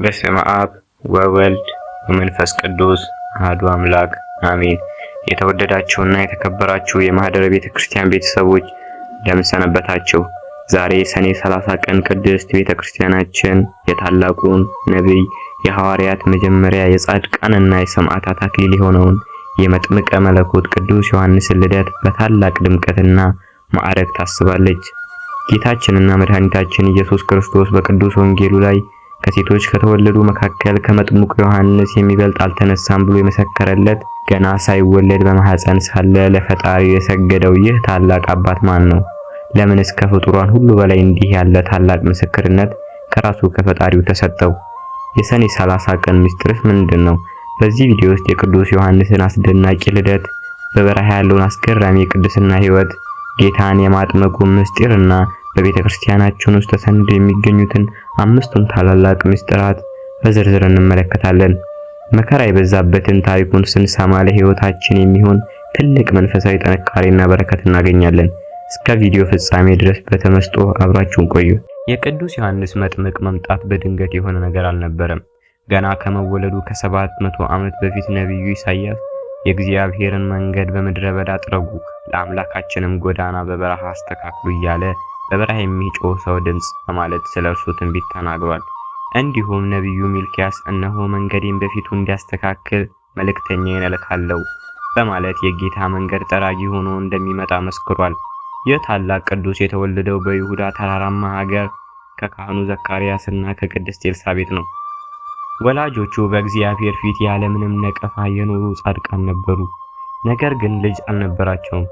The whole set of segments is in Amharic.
በስመ አብ ወወልድ ወመንፈስ ቅዱስ አሐዱ አምላክ አሜን። የተወደዳችሁና የተከበራችሁ የማህደረ ቤተ ክርስቲያን ቤተሰቦች እንደምን ሰነበታችሁ? ዛሬ ሰኔ 30 ቀን ቅድስት ቤተ ክርስቲያናችን የታላቁን ነቢይ የሐዋርያት መጀመሪያ የጻድቃንና የሰማዕታት አክሊል የሆነውን የመጥምቀ መለኮት ቅዱስ ዮሐንስን ልደት በታላቅ ድምቀትና ማዕረግ ታስባለች። ጌታችንና መድኃኒታችን ኢየሱስ ክርስቶስ በቅዱስ ወንጌሉ ላይ ከሴቶች ከተወለዱ መካከል ከመጥምቁ ዮሐንስ የሚበልጥ አልተነሳም ብሎ የመሰከረለት ገና ሳይወለድ በማህፀን ሳለ ለፈጣሪው የሰገደው ይህ ታላቅ አባት ማን ነው? ለምንስ ከፍጡራን ሁሉ በላይ እንዲህ ያለ ታላቅ ምስክርነት ከራሱ ከፈጣሪው ተሰጠው? የሰኔ 30 ቀን ምስጢርስ ምንድን ነው? በዚህ ቪዲዮ ውስጥ የቅዱስ ዮሐንስን አስደናቂ ልደት፣ በበረሃ ያለውን አስገራሚ የቅድስና ሕይወት፣ ጌታን የማጥመቁ ምስጢርና በቤተ ክርስቲያናችን ውስጥ ተሰንደው የሚገኙትን አምስቱን ታላላቅ ምስጢራት በዝርዝር እንመለከታለን። መከራ የበዛበትን ታሪኩን ስንሰማ ለሕይወታችን የሚሆን ትልቅ መንፈሳዊ ጥንካሬና በረከት እናገኛለን። እስከ ቪዲዮ ፍጻሜ ድረስ በተመስጦ አብራችሁን ቆዩ። የቅዱስ ዮሐንስ መጥምቅ መምጣት በድንገት የሆነ ነገር አልነበረም። ገና ከመወለዱ ከ700 ዓመት በፊት ነቢዩ ኢሳይያስ የእግዚአብሔርን መንገድ በምድረ በዳ ጥረጉ፣ ለአምላካችንም ጎዳና በበረሃ አስተካክሉ እያለ በበረሃ የሚጮህ ሰው ድምፅ በማለት ስለ እርሱ ትንቢት ተናግሯል። እንዲሁም ነቢዩ ሚልኪያስ እነሆ መንገዴን በፊቱ እንዲያስተካክል መልእክተኛዬን እልካለሁ በማለት የጌታ መንገድ ጠራጊ ሆኖ እንደሚመጣ መስክሯል። ይህ ታላቅ ቅዱስ የተወለደው በይሁዳ ተራራማ ሀገር ከካህኑ ዘካርያስ እና ከቅድስት ኤልሳቤጥ ነው። ወላጆቹ በእግዚአብሔር ፊት ያለምንም ነቀፋ የኖሩ ጻድቃን ነበሩ። ነገር ግን ልጅ አልነበራቸውም።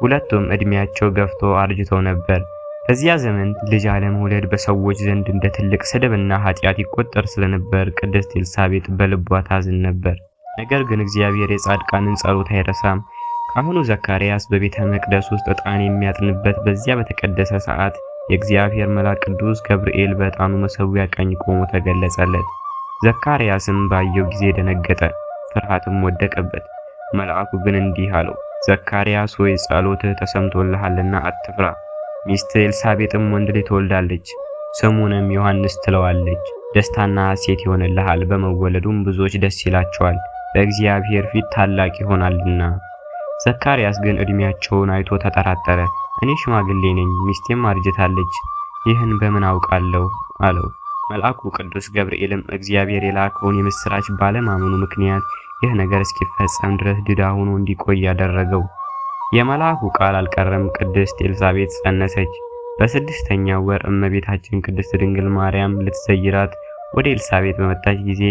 ሁለቱም ዕድሜያቸው ገፍቶ አርጅተው ነበር። በዚያ ዘመን ልጅ አለመውለድ በሰዎች ዘንድ እንደ ትልቅ ስድብና ኃጢአት ይቆጠር ስለነበር ቅድስት ኤልሳቤጥ በልቧ ታዝን ነበር። ነገር ግን እግዚአብሔር የጻድቃንን ጸሎት አይረሳም። ካህኑ ዘካርያስ በቤተ መቅደስ ውስጥ ዕጣን የሚያጥንበት በዚያ በተቀደሰ ሰዓት የእግዚአብሔር መልአክ ቅዱስ ገብርኤል በዕጣኑ መሠዊያ ቀኝ ቆሞ ተገለጸለት። ዘካርያስም ባየው ጊዜ ደነገጠ፣ ፍርሃትም ወደቀበት። መልአኩ ግን እንዲህ አለው፣ ዘካርያስ ሆይ ጸሎትህ ተሰምቶልሃልና አትፍራ። ሚስት ኤልሳቤጥም ወንድ ልጅ ትወልዳለች፣ ስሙንም ዮሐንስ ትለዋለች። ደስታና ሐሴት ይሆንልሃል፣ በመወለዱም ብዙዎች ደስ ይላቸዋል፣ በእግዚአብሔር ፊት ታላቅ ይሆናልና። ዘካርያስ ግን ዕድሜያቸውን አይቶ ተጠራጠረ። እኔ ሽማግሌ ነኝ፣ ሚስቴም አርጅታለች፣ ይህን በምን አውቃለሁ አለው። መልአኩ ቅዱስ ገብርኤልም እግዚአብሔር የላከውን የምስራች ባለማመኑ ምክንያት ይህ ነገር እስኪፈጸም ድረስ ድዳ ሆኖ እንዲቆይ ያደረገው። የመልአኩ ቃል አልቀረም። ቅድስት ኤልሳቤጥ ጸነሰች። በስድስተኛው ወር እመቤታችን ቅድስት ድንግል ማርያም ልትዘይራት ወደ ኤልሳቤጥ በመጣች ጊዜ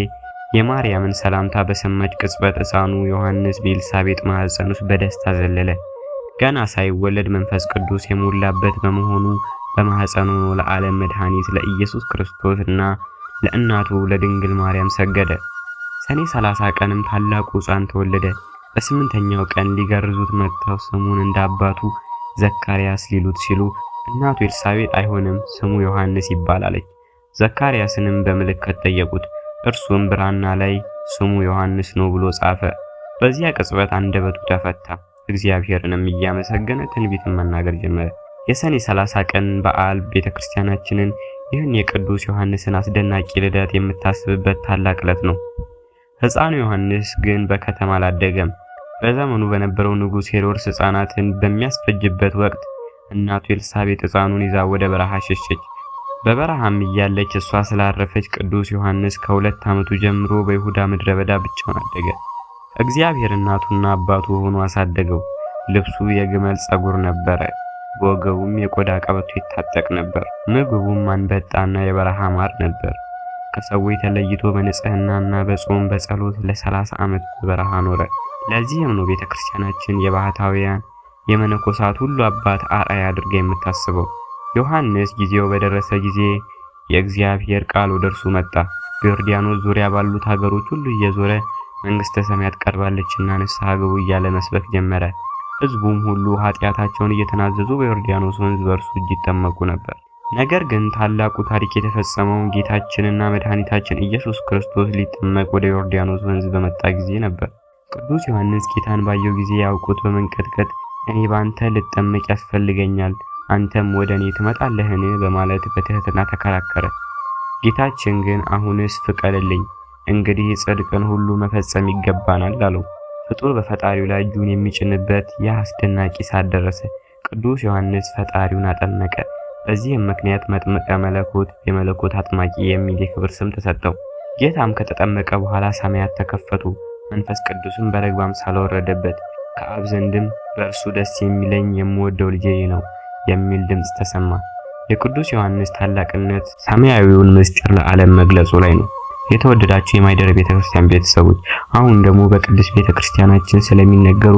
የማርያምን ሰላምታ በሰማች ቅጽበት ሕፃኑ ዮሐንስ በኤልሳቤጥ ማኅፀን ውስጥ በደስታ ዘለለ። ገና ሳይወለድ መንፈስ ቅዱስ የሞላበት በመሆኑ በማኅፀኑ ሆኖ ለዓለም መድኃኒት ለኢየሱስ ክርስቶስ እና ለእናቱ ለድንግል ማርያም ሰገደ። ሰኔ 30 ቀንም ታላቁ ሕፃን ተወለደ። በስምንተኛው ቀን ሊገርዙት መጥተው ስሙን እንደ አባቱ ዘካርያስ ሊሉት ሲሉ እናቱ ኤልሳቤጥ አይሆንም፣ ስሙ ዮሐንስ ይባል አለች። ዘካርያስንም በምልክት ጠየቁት። እርሱም ብራና ላይ ስሙ ዮሐንስ ነው ብሎ ጻፈ። በዚያ ቅጽበት አንደበቱ ተፈታ፣ እግዚአብሔርንም እያመሰገነ ትንቢትን መናገር ጀመረ። የሰኔ 30 ቀን በዓል ቤተክርስቲያናችንን ይህን የቅዱስ ዮሐንስን አስደናቂ ልደት የምታስብበት ታላቅ ዕለት ነው። ሕፃኑ ዮሐንስ ግን በከተማ አላደገም። በዘመኑ በነበረው ንጉሥ ሄሮድስ ሕፃናትን በሚያስፈጅበት ወቅት እናቱ ኤልሳቤጥ ሕፃኑን ይዛ ወደ በረሃ ሸሸች። በበረሃም እያለች እሷ ስላረፈች ቅዱስ ዮሐንስ ከ2 ዓመቱ ጀምሮ በይሁዳ ምድረ በዳ ብቻውን አደገ። እግዚአብሔር እናቱና አባቱ ሆኖ አሳደገው። ልብሱ የግመል ፀጉር ነበረ፣ በወገቡም የቆዳ ቀበቶ ይታጠቅ ነበር። ምግቡም አንበጣና የበረሃ ማር ነበር። ከሰዎች ተለይቶ በንጽህናና በጾም በጸሎት ለ30 ዓመት በበረሃ ኖረ። ለዚህም ነው ቤተክርስቲያናችን የባህታውያን የመነኮሳት ሁሉ አባት አርአያ አድርጋ የምታስበው። ዮሐንስ ጊዜው በደረሰ ጊዜ የእግዚአብሔር ቃል ወደ እርሱ መጣ። በዮርዳኖስ ዙሪያ ባሉት ሀገሮች ሁሉ እየዞረ መንግሥተ ሰማያት ቀርባለችና ንስሐ ግቡ እያለ መስበክ ጀመረ። ሕዝቡም ሁሉ ኃጢአታቸውን እየተናዘዙ በዮርዳኖስ ወንዝ በእርሱ እጅ ይጠመቁ ነበር። ነገር ግን ታላቁ ታሪክ የተፈጸመው ጌታችንና መድኃኒታችን ኢየሱስ ክርስቶስ ሊጠመቅ ወደ ዮርዳኖስ ወንዝ በመጣ ጊዜ ነበር። ቅዱስ ዮሐንስ ጌታን ባየው ጊዜ ያውቁት በመንቀጥቀጥ እኔ በአንተ ልጠመቅ ያስፈልገኛል፣ አንተም ወደ እኔ ትመጣለህን? በማለት በትህትና ተከራከረ። ጌታችን ግን አሁንስ ፍቀድልኝ፣ እንግዲህ ጽድቅን ሁሉ መፈጸም ይገባናል አለው። ፍጡር በፈጣሪው ላይ እጁን የሚጭንበት ያ አስደናቂ ሰዓት ደረሰ። ቅዱስ ዮሐንስ ፈጣሪውን አጠመቀ። በዚህም ምክንያት መጥምቀ መለኮት፣ የመለኮት አጥማቂ የሚል የክብር ስም ተሰጠው። ጌታም ከተጠመቀ በኋላ ሰማያት ተከፈቱ፣ መንፈስ ቅዱስም በርግብ አምሳል ወረደበት። ከአብ ዘንድም በእርሱ ደስ የሚለኝ የምወደው ልጄ ነው የሚል ድምፅ ተሰማ። የቅዱስ ዮሐንስ ታላቅነት ሰማያዊውን ምስጢር ለዓለም መግለጹ ላይ ነው። የተወደዳችሁ የማይደር ቤተክርስቲያን ቤተሰቦች፣ አሁን ደግሞ በቅድስት ቤተክርስቲያናችን ስለሚነገሩ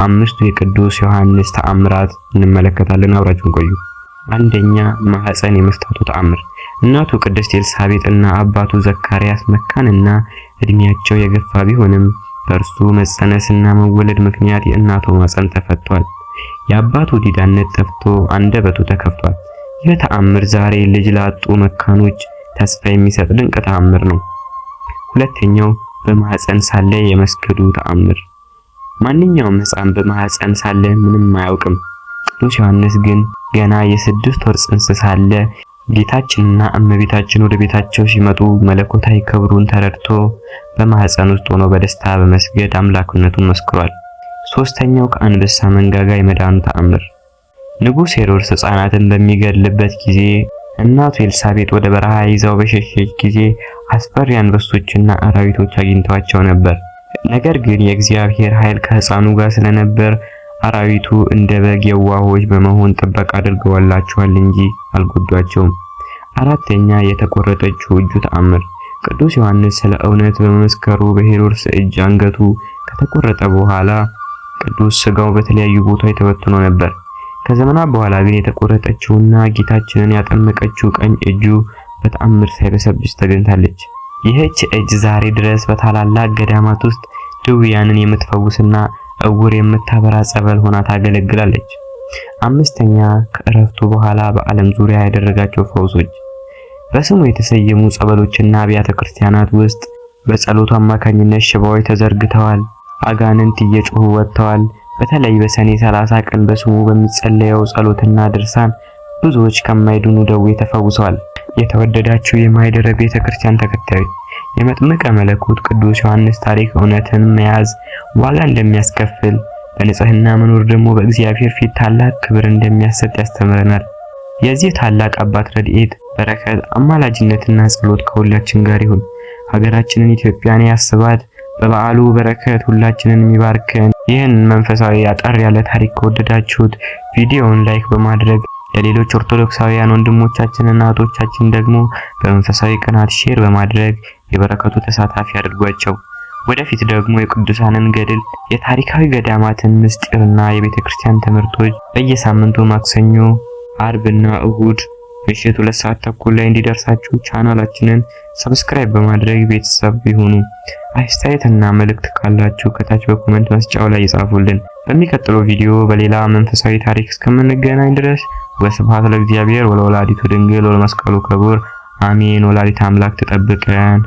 አምስቱ የቅዱስ ዮሐንስ ተአምራት እንመለከታለን። አብራችሁን ቆዩ። አንደኛ፣ ማህፀን የመፍታቱ ተአምር። እናቱ ቅድስት ኤልሳቤጥ እና አባቱ ዘካርያስ መካንና እድሜያቸው የገፋ ቢሆንም በእርሱ መጸነስና መወለድ ምክንያት የእናቱ ማህፀን ተፈቷል። የአባቱ ዲዳነት ጠፍቶ አንደበቱ ተከፍቷል። ይህ ተአምር ዛሬ ልጅ ላጡ መካኖች ተስፋ የሚሰጥ ድንቅ ተአምር ነው። ሁለተኛው፣ በማህፀን ሳለ የመስገዱ ተአምር። ማንኛውም ሕፃን በማህፀን ሳለ ምንም አያውቅም። ቅዱስ ዮሐንስ ግን ገና የ6 ወር ጽንስ ሳለ ጌታችንና እመቤታችን ወደ ቤታቸው ሲመጡ መለኮታዊ ክብሩን ተረድቶ በማህፀን ውስጥ ሆኖ በደስታ በመስገድ አምላክነቱን መስክሯል። ሶስተኛው፣ ከአንበሳ መንጋጋ የመዳኑ ተአምር። ንጉሥ ሄሮድስ ሕፃናትን በሚገድልበት ጊዜ እናቱ ኤልሳቤጥ ወደ በረሃ ይዛው በሸሸች ጊዜ አስፈሪ አንበሶችና አራዊቶች አግኝተዋቸው ነበር። ነገር ግን የእግዚአብሔር ኃይል ከሕፃኑ ጋር ስለነበር አራዊቱ እንደ በግ የዋሆች በመሆን ጥበቃ አድርገውላቸዋል እንጂ አልጎዷቸውም። አራተኛ፣ የተቆረጠችው እጁ ተአምር። ቅዱስ ዮሐንስ ስለ እውነት በመመስከሩ በሄሮድስ እጅ አንገቱ ከተቆረጠ በኋላ ቅዱስ ስጋው በተለያዩ ቦታዎች ተበትኖ ነበር። ከዘመናት በኋላ ግን የተቆረጠችውና ጌታችንን ያጠመቀችው ቀኝ እጁ በተአምር ሳይበሰብስ ተገኝታለች። ይህች እጅ ዛሬ ድረስ በታላላቅ ገዳማት ውስጥ ድውያንን የምትፈውስና እውር የምታበራ ጸበል ሆና ታገለግላለች። አምስተኛ፣ ከእረፍቱ በኋላ በዓለም ዙሪያ ያደረጋቸው ፈውሶች። በስሙ የተሰየሙ ጸበሎችና አብያተ ክርስቲያናት ውስጥ በጸሎቱ አማካኝነት ሽባዎች ተዘርግተዋል፣ አጋንንት እየጮሁ ወጥተዋል። በተለይ በሰኔ 30 ቀን በስሙ በሚጸለየው ጸሎትና ድርሳን ብዙዎች ከማይድኑ ደዌ ተፈውሰዋል። የተወደዳችሁ የማይደረ ቤተ ክርስቲያን ተከታዮች፣ የመጥምቀ መለኮት ቅዱስ ዮሐንስ ታሪክ እውነትን መያዝ ዋጋ እንደሚያስከፍል፣ በንጽህና መኖር ደግሞ በእግዚአብሔር ፊት ታላቅ ክብር እንደሚያሰጥ ያስተምረናል። የዚህ ታላቅ አባት ረድኤት፣ በረከት፣ አማላጅነትና ጸሎት ከሁላችን ጋር ይሁን። ሀገራችንን ኢትዮጵያን ያስባት። በበዓሉ በረከት ሁላችንን የሚባርከን። ይህን መንፈሳዊ አጠር ያለ ታሪክ ከወደዳችሁት ቪዲዮውን like በማድረግ ለሌሎች ኦርቶዶክሳውያን ወንድሞቻችንና እህቶቻችን ደግሞ በመንፈሳዊ ቅናት share በማድረግ የበረከቱ ተሳታፊ አድርጓቸው። ወደፊት ደግሞ የቅዱሳንን ገድል፣ የታሪካዊ ገዳማትን ምስጢርና የቤተክርስቲያን ትምህርቶች በየሳምንቱ ማክሰኞ፣ አርብና እሁድ ምሽት 2:30 ላይ እንዲደርሳችሁ ቻናላችንን subscribe በማድረግ ቤተሰብ ይሁኑ። አስተያየትና መልእክት ካላችሁ ከታች በ comment መስጫው ላይ ይጻፉልን። በሚቀጥለው ቪዲዮ በሌላ መንፈሳዊ ታሪክ እስከምንገናኝ ድረስ ወስብሐት ለእግዚአብሔር ወለወላዲቱ ድንግል ወለመስቀሉ ክቡር አሜን። ወላዲተ አምላክ ትጠብቀን።